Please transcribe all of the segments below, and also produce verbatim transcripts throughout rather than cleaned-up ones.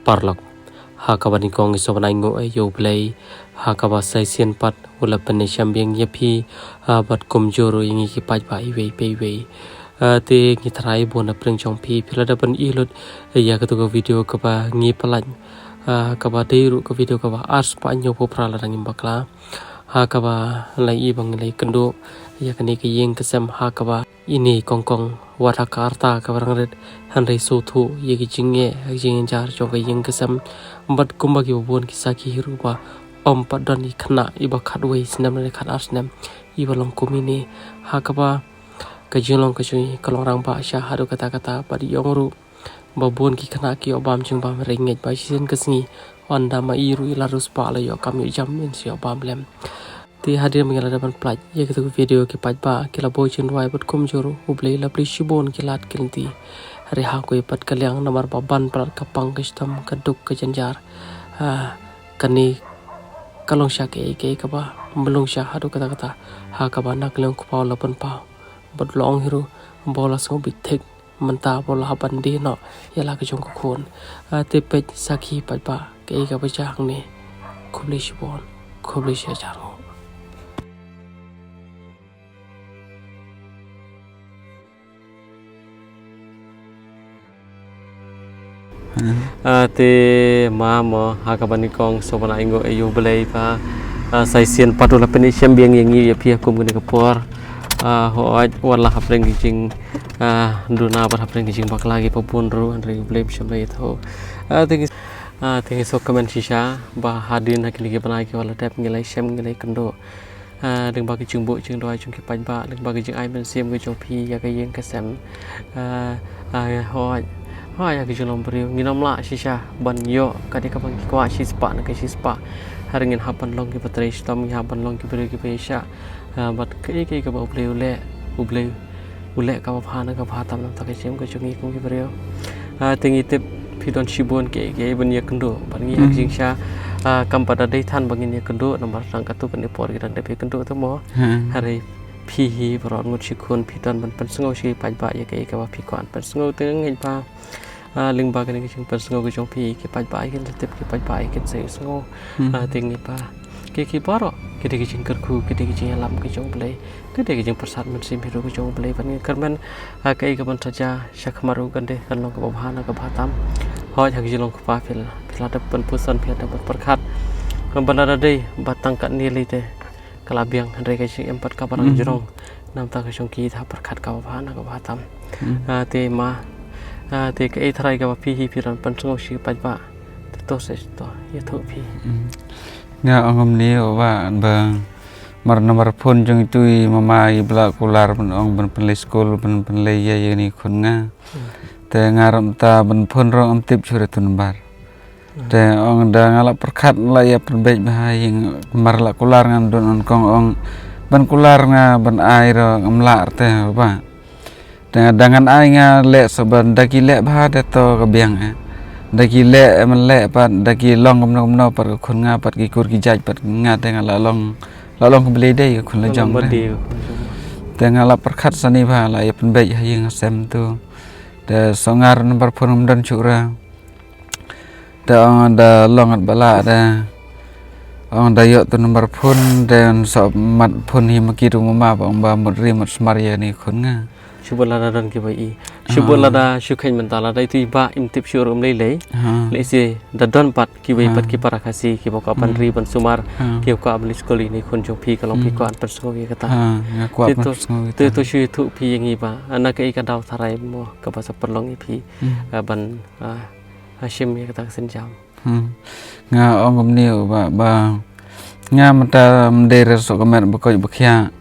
Paralok, ha kaba nyngkong ngi sngewbha ai nguh ïa U Blei ha kaba sa shisien pat u la pynïashem biang ïa phi, ah, bad kumjuh ruh ïa ngi ki paidbah iwei pa iwei. Ah, te ngi tharai bun na pdeng jong phi phi la dep ban ïohi lut ïa katu ka video kaba ngi pyllait, ah, kaba dei ruh ka video kaba arspah hynñiewphew phra lada ngim bakla. Ha kaba la ïohi ba ngi la ïakynduh ïa kane ka ïing ka sem ha kaba ine kongkong wat ha ka rta kaba rangrit, hynrei sngewthuh ïa ki jingeh ha ki jingïajar jong ka ïing ka sem. Bad kumba kiba bun ki sakhi hi ruh ba ym pat don i khynnah iba khatwei snem ne khatar snem iba long kum ine. Ha kaba ka jinglong ka jong i ka long rangbah sha haduh katta katta, bad i ong ruh ba bun ki khynnah ki ïoh bam jingbam, hynrei ngeit ba shisien ka sngi ynda ma i ruh i la riewspah la ïoh kam ïoh jam, in sa ïoh bam lem. Te hadien ba ngi la dep ban pyllait ïa katu ka video, ki paidbah ki la buh jingduwai bad kumjuh ruh U Blei u la plie shibun ki lad ki lynti. Hynrei ha kawei pat ka liang, namar ba ban palat ka pang ka shitom, ka duk ka jynjar, ah, kane ka long sha kaei kaei kaba ym long sha haduh katta katta. Ha kaba na ka liang u kpa u la pynpaw bad u la ong hi ruh ba u la sngewbit thik mynta ba u la hap ban die noh ïa la ka jong ka khun. Ah, te peit sakhi paidbah kaei kaba jia hangne. Khublei shibun, khublei shihajar nguh. Ah, te ma mo, ha kaba nyngkong sngewbha ai nguh ïa U Blei ba, ah, sa shisien pat u la pynïashem biang ïa ngi ïa phi ha kum kane ka por. Ah, hooid, wat la hapdeng ki jing, ah, duna bad hapdeng ki jingbakla kiba bun ruh, hynrei U Blei um shym la ïathuh. Ah, te ngi, ah, te ngi sngewkmen shisha ba hadien ha kine ki bnai kiba la dep ngi la ïashem ngi la ïakynduh, ah, lyngba ki jingbuh jingduwai jong ki paidbah, lyngba ki jingai mynsiem ki jong phi ïa ka ïing ka sem. Ah, ah, hooid, hooid, ïa ki jinglong briew ngin ym lah shisha ban ïoh ka dei kaba ngi kwah shispah na ka shispah. Hynrei ngin hap ban long kiba trei shitom, ngin hap ban long ki briew kiba ïaishah. Ah, bad kaei kaei kaba U Blei u leh, U Blei u leh kaba bha na kaba bha tam na ka bynta ka jingim ka jong ngi kum ki briew. Ah, te ngi tip phi don shibun kiei kiei ban ïakynduh bad ngi ha ka jingshisha. Ah, kam pat da dei than ba ngin ïakynduh, namar tang katto katne por ki dang dep ïakynduh te mo. Hynrei phi hi baroh ngut shi khun phi don ban pynsngew sha ki paidbah ïa kaei kaba phi kwah ban pynsngew. Te nga ngeit ba, ah, lyngba kane ka jingpynsngew ka jong phi ki paidbah kin sa tip, ki paidbah kin sa ïohsngew. Ah, te nga ngeit ba ki, ki baroh ki dei ki jingkyrkhu, ki dei ki jingïalam ki jong U Blei, ki dei ki jingpyrsad mynsiem hi ruh ki jong U Blei. Bad nga kyrmen, ah, kaei kaban sa jia shakhmat ruh kan dei kan long kaba bha na kaba bha tam. Hooid, ha ka jinglong kpa phi la, phi la dep ban puson, phi la dep ban pyrkhat. Ba lada dei ba tang katne lei te ka la biang, hynrei ka jingim pat kaba nang jrong na ka bynta ka jong ki, te pyrkhat kaba bha na kaba bha tam. Ah, te ma, ah, te kaei tharai kaba phi hi phi don pynsngew sha ki paidbah, te to se to ïathuh phi. Nga ong kumne, u ba, ba mar namar phone jong itu i mama i ba la kular ban ong ban pynleit skul, ban pynleit ïa ïa kine khun nga. Te nga ruh mynta ban phone ruh ngam tip shuh ïa utu u nambar. Te ong da nga la pyrkhat la ïa pynbeit bha ha ïing, mar la kular ngan don, ong kong ong ban kular nga ban ai ruh ngam lah te ba. Te da ngan ai nga leh sa ban, da ki leh bha te to ka biang eh. Da ki leh, eh, man leh pat, da ki long kumno kumno pat ka khun nga pat, ki kur ki jait pat nga, te nga la long, la long kaba lei dei ka khun la jong. Te nga la pyrkhat sani bha la ïa pynbeit ha ïing ha sem tu. Te sa nga ruh nambar phone ngam don shuh ruh. Te ong da long ngat ba lah da. Ong da ïoh tu nambar phone, te sa mat phone hi ma ki tu mama ba ong ba mut ri mut sumar ïa kine khun nga. Shu bun lada don kiba i. Shu bun lada shu kheiñ mynta lada itu i ba im tip shuh ruh um lei lei. Lehse da don pat kiwei pat ki para Khasi kiba kwah ban ri ban sumar, kiba kwah ban leit skul ïa kine khun jong phi, ka long phi kwah ban pynsngew ïa kata. Nga kwah ban pynsngew ïa kata. Te to shu ïathuh phi ïa ngi ba na kaei ka daw tharai mo kaba sa pynlong ïa phi, ah, ban, ah, ha shim ïa kata ka sienjam. Hmm. Nga ong kumne u ba, ba nga mynta ym dei re suk ka met ba koit ba khiah.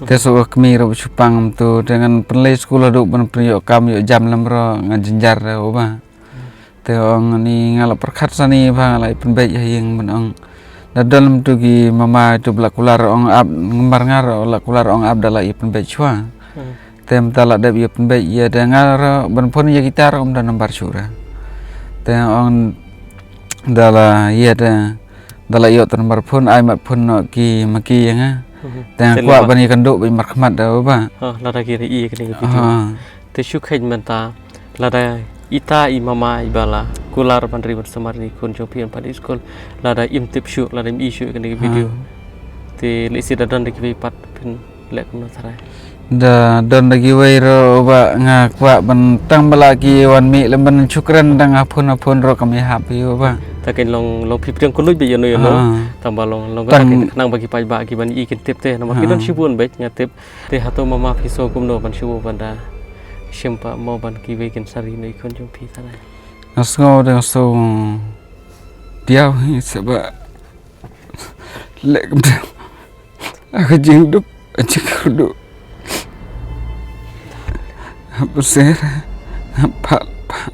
Te suk ka kmie re ba shu pang mynta, te ngan pynleit skul haduh ban pynïoh kam ïoh jam lem re nga jynjar re u ba. Te ong ni nga la pyrkhat sani ba nga la ïa pynbeit ha ïing ban ong. Da don lem tu ki mama tu ba la kular ong ap, namar nga re la kular ong ap da la ïa pynbeit shuwa. Te mynta la dep ïa pynbeit ïa, te nga re ban phone ïa kita re ym don nambar shuh re. Te ong da la ïa, te da la ïoh te nambar phone, ai mat phone noh ki ma ki ïa nga. Te nga kwah ban ïakynduh ba ïa markhmat da ba. Lada ki re ïa kane ka video. Te shu kheiñ mynta lada Ita i mama i ba la kular ban ri ban sumar ïa i khun jong phi ban pan skul, lada im tip shuh, lada im i shuh ïa kane ka video. Te lehse da don da kiwei pat phin leh kumno tharai. Da don da kiwei ruh bah, nga kwah ban tang ba la ki wan mih lem ban shu kren, tang ha phone ha phone ruh kam ïahap ïa u bah. Ta kein long, long phi pdiang kylluid beit ïa no ïa no. Tang ba long, long kata kein, khnang ba ki paidbah ki ban ïohi kin tip te, namar ki don shibun beit nga tip. Te hato mama phi sngew kumno ban shu ban da shim pat mo ban kiwei kin sari na i khun jong phi tharai? Nga sngew da nga sngew diaw hi seh ba leh kumta. Ka jingduk, ka jingkyrduh. Hap ser, hap pat, pat.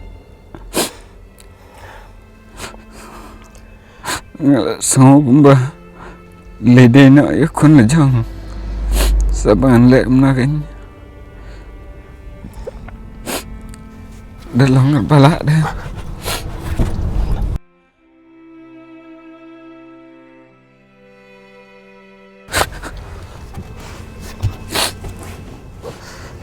Nga la sngew kumba leh dei noh ïa khun la jong. Sa ba ngan leh kumno kein. Da long ngan ba lah de.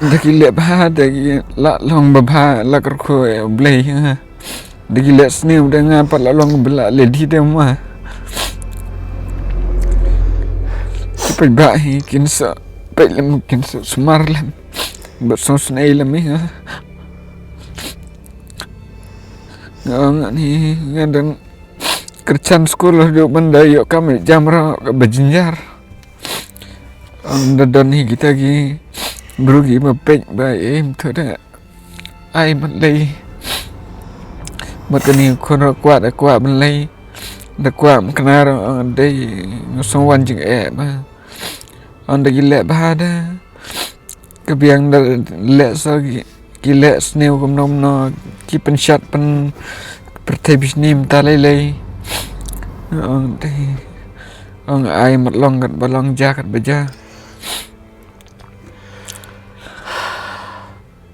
Da ki leh bha, da ki la long ba bha, la kyrkhu ïa u Blei ha nga. Da ki leh sniew, da nga pat la long ba la leh dih de ma. Ki paidbah hi kin sa peit lem, kin sa sumar lem. Bad sngewsynei lem ïa nga. Nga ong ani nga dang kyrshan skul haduh ban da ïoh kam ïoh jam ruh kaba jynjar. Ong da don hi kita ki briew kiba peit ba im tho da ai mat lei. Bad kane khun ruh kwah da kwah ban lei. Da kwah ban kynmaw ruh ong dei nga sngew wan jingeh ba. Ong da ki leh bha da. Ka biang da leh sa ki, ki leh sniew kumno kumno, ki pynshad pyn pyrthei bishni mynta lei lei. Ong te, ong ai mat long kat ba long, ja kat ba ja.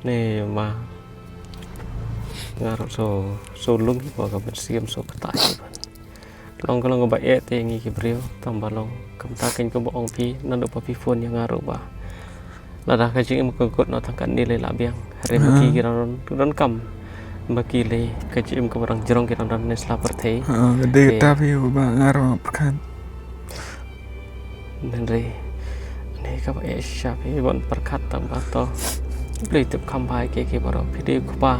Ne ma. Nga ruh so, so lung hi ba ka mynsiem so kata hi ba. Long ka long kaba eh te ngi ki briew, tang ba long kumta kein kumba ong phi, naduh ba phi phone ïa nga ruh ba lada ka jingim ka kut noh tang katne lei la biang. Hynrei ma ki ki dang don, don kam. Ma ki lei ka jingim kaba dang jrong ki dang don ne sla pyrthei. Ha, ka dei kata phi ba nga ruh pyrkhat. Hynrei ne kaba eh shisha phi ban pyrkhat tang ba to. Blei tip kham bha ïa ki, ki baroh. Phi dei u kpa.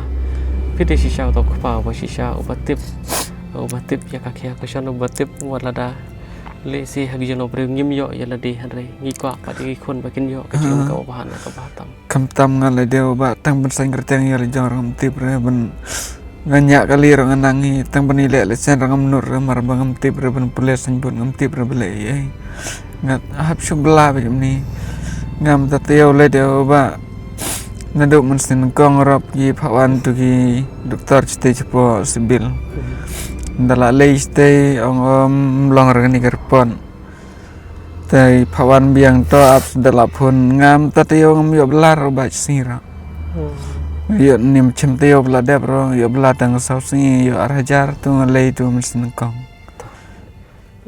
Phi dei shisha uto u kpa uba shisha uba tip. Uba tip ïa ka khia ka shon, uba tip wat lada lehse ha ki jong u briew ngim ïoh ïa lade, hynrei ngi kwah pat ïa ki khun ba kin ïoh ka jingim kaba bha na kaba tam. Khamtam nga la dei uba tang ban saiñ kyrteng ïa la jong ruh ngam tip re ban nga ñiah kali ruh nga nang hi, tang ban ïaleh lehsen ruh ngam nud re, mar ba ngam tip re ban pule saiñbun, ngam tip re balei ei. Nga hap shu bylla ba kumne. Ngam ta taïew lei dei uba naduh mynsiem nyngkong ruh ki phah wan tu ki doktor shatei shapoh civil. Nda la lei shatei ong ym long re kane ka report. Te phah wan biang to ap da la phone, ngam ta taïew ngam ïoh bylla ruh ba shisngi ruh. Ïoh nim chim taïew ba la dep ruh, ïoh bylla tang saw sngi, ïoh ar hajar tu nga lei tu mynsiem nyngkong.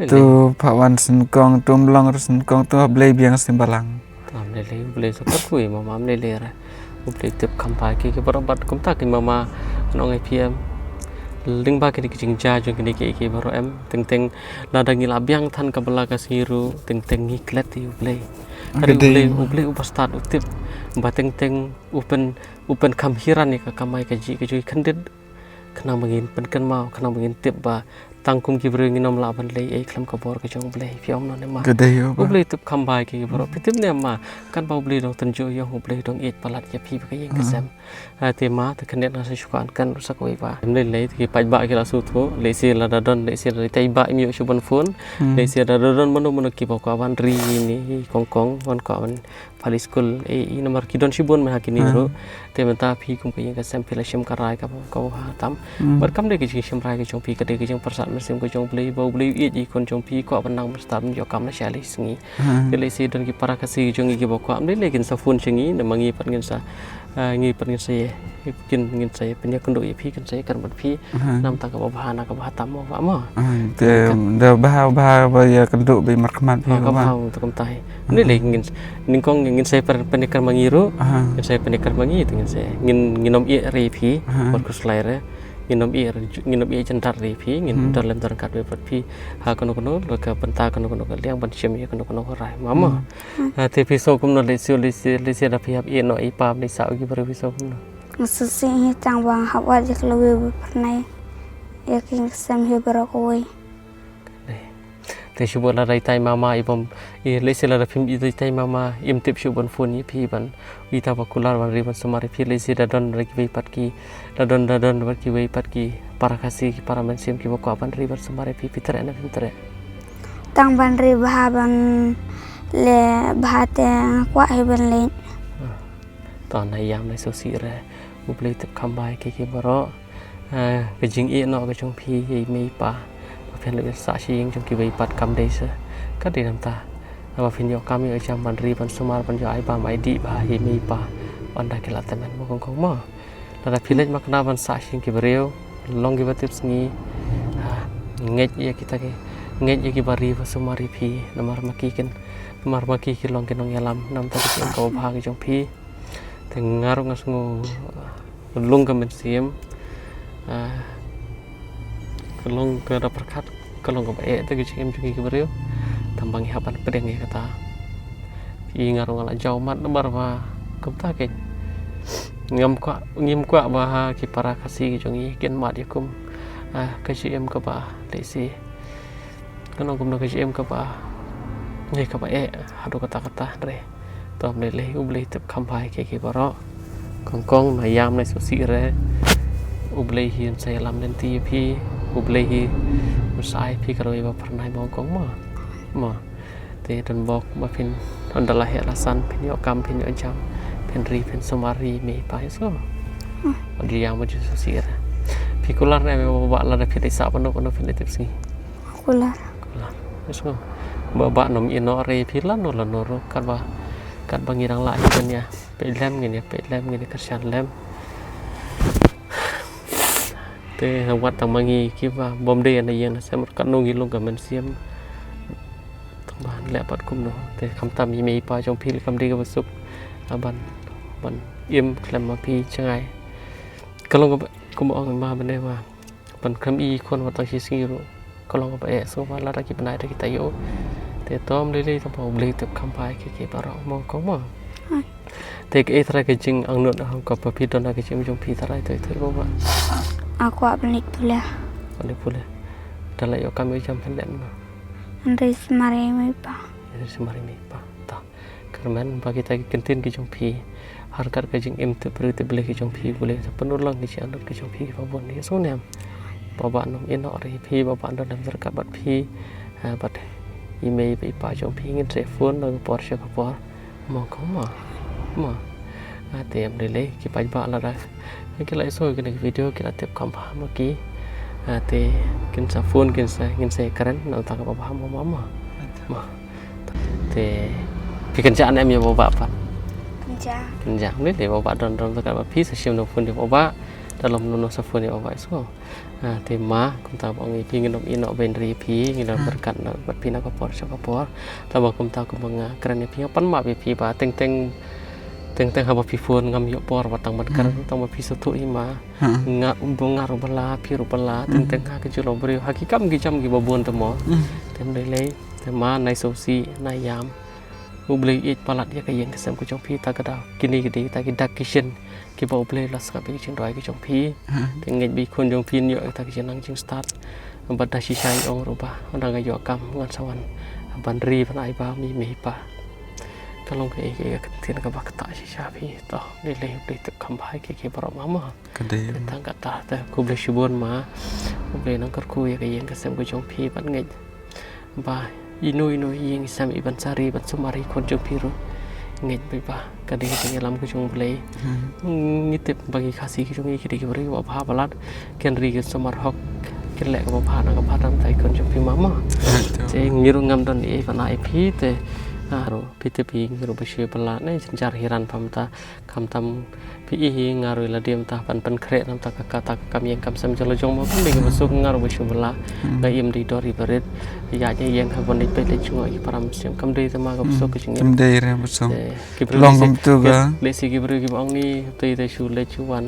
Tu phah wan sien nyngkong, tu ym long ruh sien nyngkong, tu hap lei biang sien balang. Ym lei lei, U Blei sa kyrkhu ïa mama, ym lei lei re. U Blei tip kham bha ïa ki, ki baroh bad kumta ki mama, ngan ong ïa phi em. Lyngba kine ki jingjia jong kine ki, ki baroh em. Teng teng lada ngi la biang than ka bylla ka sngi ruh, teng teng ngi klet ïa U Blei. Ka dei U Blei, U Blei uba stad u tip. Ba teng teng u pyn, u pynkham hiar ïa ka kamai kajih, kajih khyndiat. Khnang ba ngin pynkynmaw, khnang ba ngin tip ba tang kum ki briew ngin ym lah ban leh ei khlem ka bor ka jong U Blei, phi ong ne ma. Ka dei ïa U Blei tip kham bha ïa ki baroh, phi tip ne ma, katba U Blei u dang tynjuh ïa u, U Blei u dang ïeit palat ïa phi bad ka ïing ka sem. Ha, te ma, te khyndiat nga sa shu kwah kren sa kawei ba. Ym lei lei, te ki paidbah ki la sngewthuh, lehse lada don, lehse lada i paidbah im ïoh shuh ban phone, lehse lada don mano mano kiba kwah ban ri ïa ine i Kongkong, ban kwah ban pha skul, eh, i namar ki don shibun mynta ha kine ruh. Te mynta phi kum ka ïing ka sem phi la shim ka rai kaba, kaba bha tam. Bad kam dei ka jingshim rai ka jong phi, ka dei ka jingpyrsad mynsiem ka jong U Blei, ba U Blei u ïeit ïa i khun jong phi, kwah ban nang ban stad ban ïoh kam lashai lashisngi. Te lehse don ki para Khasi jong ngi kiba kwah, ym lei lei kin sa phone sha ngi, namar ngi pat ngin sa Ah, ngi pat ngin sa ïa, kin ngin sa ïa pynïakynduh ïa phi, kin sa ïakren bad phi. Aha. Namar kata kaba bha na kaba bha tam mo, bah mo. Ah, te da bha bha ba ïakynduh ba markhmat phi, oh, kaba bha. Te kumta hi. Ni lei ngin, nyngkong ngin sa ïa pyn-, pynïakren ma ngi ruh. Aha. Ngin sa ïa pynïakren ma ngi, te ngin sa ïa, ngin, ngin ym ïeh re phi. Aha. Bad khuslai re. Ngin ym ïeh, ngin ym ïeh jyndat re phi, ngin don lem don ryngkat bad phi. Ha kano kano ka bynta, kano kano ka liang ban shim ïa kano kano ka rai, mo mo. Hmm. Ah, te phi sngew kumno, lehse, lehse, lehse lada phi hap ïeh noh i pa ban ïeh sah ïa ki briew, phi sngew kumno? Nga sngewsih hi tang ba nga hap wad ïa ka lawei ba phyrnai ïa ka ïing ka sem hi baroh kawei. Te shu bun lada itai mama i bym, i lehse lada phim itai mama im tip shuh ban phone ïa phi ban, ita ba kular ban ri ban sumar ïa phi, lehse da don da kiwei pat ki, da don, da don bad kiwei pat ki para Khasi, ki para mynsiem kiba kwah ban ri ban sumar ïa phi, phi treh ne phim treh? Tang ban ri bha ban leh bha te nga kwah hi ban leh. Ah. To na ïam na sngewsih re. U Blei tip kham bha ïa ki, ki baroh. Ah, ka jingïeh noh ka jong phi ïa i mei i pa ba phin leit sah sha ïing jong kiwei pat kam dei seh. Ka dei namar ba phin ïoh kam ïoh jam ban ri ban sumar ban ïoh ai bam ai dih bha ïa i mei i pa. Ynda ki la tymmen mo kong kong mo. Lada phi leit makna ban sah sha ïing ki briew, long kiba tipsngi. Ah, ngeit ïa kita ki, ngeit ïa kiba ri ba sumar ïa phi, namar ma ki kin, namar ma ki ki long ki nongïalam, namar kata ki ong kaba bha ki jong phi. Te nga ruh nga sngew, ah, lung ka mynsiem, ah, ka long ka da pyrkhat, ka long kaba eh te ka jingim jong ki briew. Tang ba ngi hap ban pdiang ïa kata. Phi, nga ruh nga la jaw mat namar ba kumta kein. Ngam kwah, ngim kwah ba ha ki para Khasi ki jong ngi kin mad ïa kum, ah, ka jingim kaba lehse. Kano kumno ka jingim kaba, ne kaba eh, haduh katta katta re. To ym lei lei, U Blei tip kham bha ïa ki, ki baroh. Kong kong na ïam na sngewsih re. U Blei hi un sa ïalam lynti ïa phi. U Blei hi un sa ai phi ka lawei ba phyrnai mo kong mo. Mo. Te don bok ba phin, ynda la heh la san phin ïoh kam phin ïoh jam. Phin ri phin sumar ïa i mei i pa, ïohsngew. Hmm. Ym dei ïam ba ju sngewsih re. Phi kular ne em ïa u bah lada phi leit sah pano pano phin leit tipsngi? Kular. Kular. Ïohsngew. Bah bah nym ïehnoh re phi lano lano ruh katba, katba ngi dang lah hi ban ïa peit lem ngin ïa peit lem ngin ïa kyrshan lem. Te wat tang ma ngi kiba bym dei na ïing na sem katno ngi lung ka mynsiem. Tang ba leh pat kumno te khamtam i mei i pa jong phi leh kam dei kaba suk ban, ban im khlem ma phi jngai. Ka long kaba, kumba ong ma bynta ba ban khlem ïohi khun wat tang shi sngi ruh ka long kaba eh, sngewbha lada ki bnai da kita ïoh. Te to ym lei lei, tang ba U Blei tip kham bha ïa ki, ki baroh mo kong mo. Hai. Te kaei trai ka jingangnud ha kaba phi don ha ka jingim jong phi trai, toi toi mo ba? Nga kwah ban leit pule. Ban leit pule. Da la ïoh kam ïoh jam phin leit mo? Ngan ri sumar ïa i mei i pa. Ri sumar ïa i mei i pa. To. Kyrmen ba kita ki kyntien ki jong phi, ha ryngkat ka jingim tip briew tip Blei ki jong phi, U Blei un sa pynurlong ki jingangnud ki jong phi kiba bun, ïohsngew ne em? Bah bah nym ïehnoh re phi, bah bah don lem ryngkat bad phi, ah, bad i mei bad i pa jong phi, ngin treh phone na ka por sha ka por. Mo kong mo. Mo. Ah, te ym lei lei, ki paidbah lada ki la ïohsngew kine ki video ki la tip kham bha ma ki. Ah, te kin sa phone, kin sa, ngin sa ïakren na ka bynta kaba bha mo mo mo. Mo. Te phi kynjah ne em ïa u bah pat? Kynjah. Kynjah, ym lei lei, u bah don, don ryngkat bad phi, sa shim nongphone ïa u bah. Da lum nongphone sa phone ïa u bah, ïohsngew. Ah, te ma, kumta ba ong ïa phi, ngin ym ïehnoh ban ri ïa phi, ngin ym ryngkat bad phi na ka por sha ka por. Te ba kumta kumba nga kren ïa phi, nga pan map ïa phi ba teng teng, teng teng haba phi phone ngam ïoh por ba tang ban kren, tang ba phi sngewthuh hi ma. Nga, nga ruh ba la, phi ruh ba la, teng teng ha ka jinglong briew, ha ki kam ki jam kiba bun te mo. Te ym lei lei, te ma na sngewsih, na ïam. U Blei ïeit palat ïa ka ïing ka sem ka jong phi, ta ka da kine ki dei kita ki dak ki shin kiba U Blei la sngap ïa ki jingduwai ki jong phi. Te ngeit ba i khun jong phi un ïoh ïa kita ki jingnang jingstad. Bad da shisha i ong ruh ba ynda nga ïoh kam ngan sa wan ban ri ban ai bam ïa i mei i pa. Ka long kaei kaei ka ktien kaba ktah shisha phi. To, lei lei, U Blei tip kham bha ïa ki, ki baroh ma mo. Ka dei. Tang katta te khublei shibun ma. U Blei un nang kyrkhu ïa ka ïing ka sem ka jong phi bad ngeit ba ino ino i ïing i sem i ban sa ri ban sumar ïa i khun jong phi ruh, ngeit beit ba ka dei ka jingïalam ka jong U Blei. Ngi tip ba ki Khasi ki jong ngi ki dei ki briew kiba bha palat, kin ri kin sumar hok, kin leh kaba bha na ka bynta i khun jong phi ma mo. Te ngi ruh ngam don ei ei ban ai ïa phi, te Nga ruh phi te phi nga ruh ba shu bylla ne jynjar hi ran pha mynta. Khamtam phi i hi nga ruh la dei mynta ban pynkhreh namar ka kata ka kam ïing kam sem jong la jong mo kam dei kaba suk nga ruh ba shu bylla. Nga im dei dor i barit. Ïa ïa ïeng ha ban dei peit leit jngoh i para mynsiem kam dei te ma kaba suk ka jingim. Kam dei re ba suk. Ki briew long lehse kumtu ki, ga lehse ki briew kiba ong ni te te shu leit shu wan.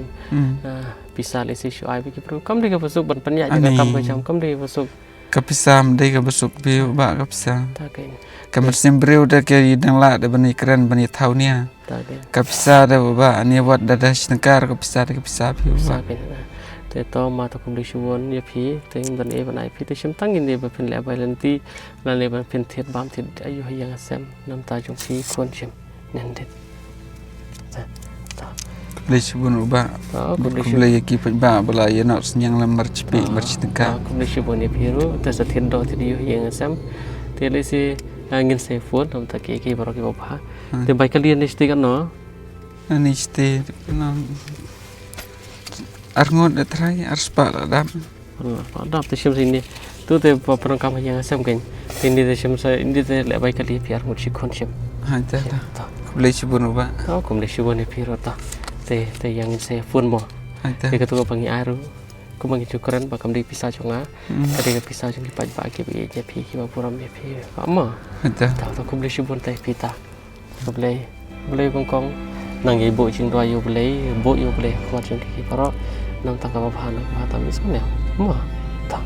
Pisa lehse shu ai ba ki briew kam dei kaba suk ban pynïaid ïa ka kam ka jam kam dei kaba suk. Ka pisa kam dei kaba suk phi u bah ka pisa. Ta keiñ. Ka mynsiem briew da ka i dang lah da ban i kren ban i thaw nia. Ta keiñ. Ka pisa da u bah ani wat da da shi tyngka ka pisa da ka pisa phi u bah. Pisa keiñ. Te to ma to khublei shibun ïa phi te ban e ban ai phi te shim tang ïa ne ba phin leh bai lynti lane ba phin thied bam thied ayu ha ïing ha sem namar ta jong phi khun shim. Nandit. Khublei shibun u bah. Khublei ïa ki paidbah ba la ïa noh sniang lam mar chipi mar chi tyngka. Khublei shibun ïa phi ruh te sa thied doh thied ïa ïing sem. Te lehse ngin sa phone namar ta ki ki baroh ki ba bha. Te bai kali ani shti kan no. Ani shti no. Ar ngut da trai ar spah la dap. Dap te shim sa ine. Tu te ba pyndonkam ha ïing ha sem keiñ. Te ine te shim sa ine te leh bai kali phi ar ngut shi khun shim. Ha ta ta. Khublei shibun u bah. To khublei shibun ïa phi ruh to. Te te ïa ngin sa phone mo. Ha ta. Te katu kaba ngi ai ruh. Kumba ngi ju kren ba kam dei pisa jong nga. Ka dei ka pisa jong ki paidbah kiba ïeit ïa phi kiba burom ïa phi. Ka ma. Ha ta. To khublei shibun te phi ta. Khublei, khublei bangkong. Nang ïa buh jingduwai ïa u Blei, buh ïa u Blei ha khmat jong ki baroh. Namar ta kaba bha na kaba tam isem ne. Ma. Ta.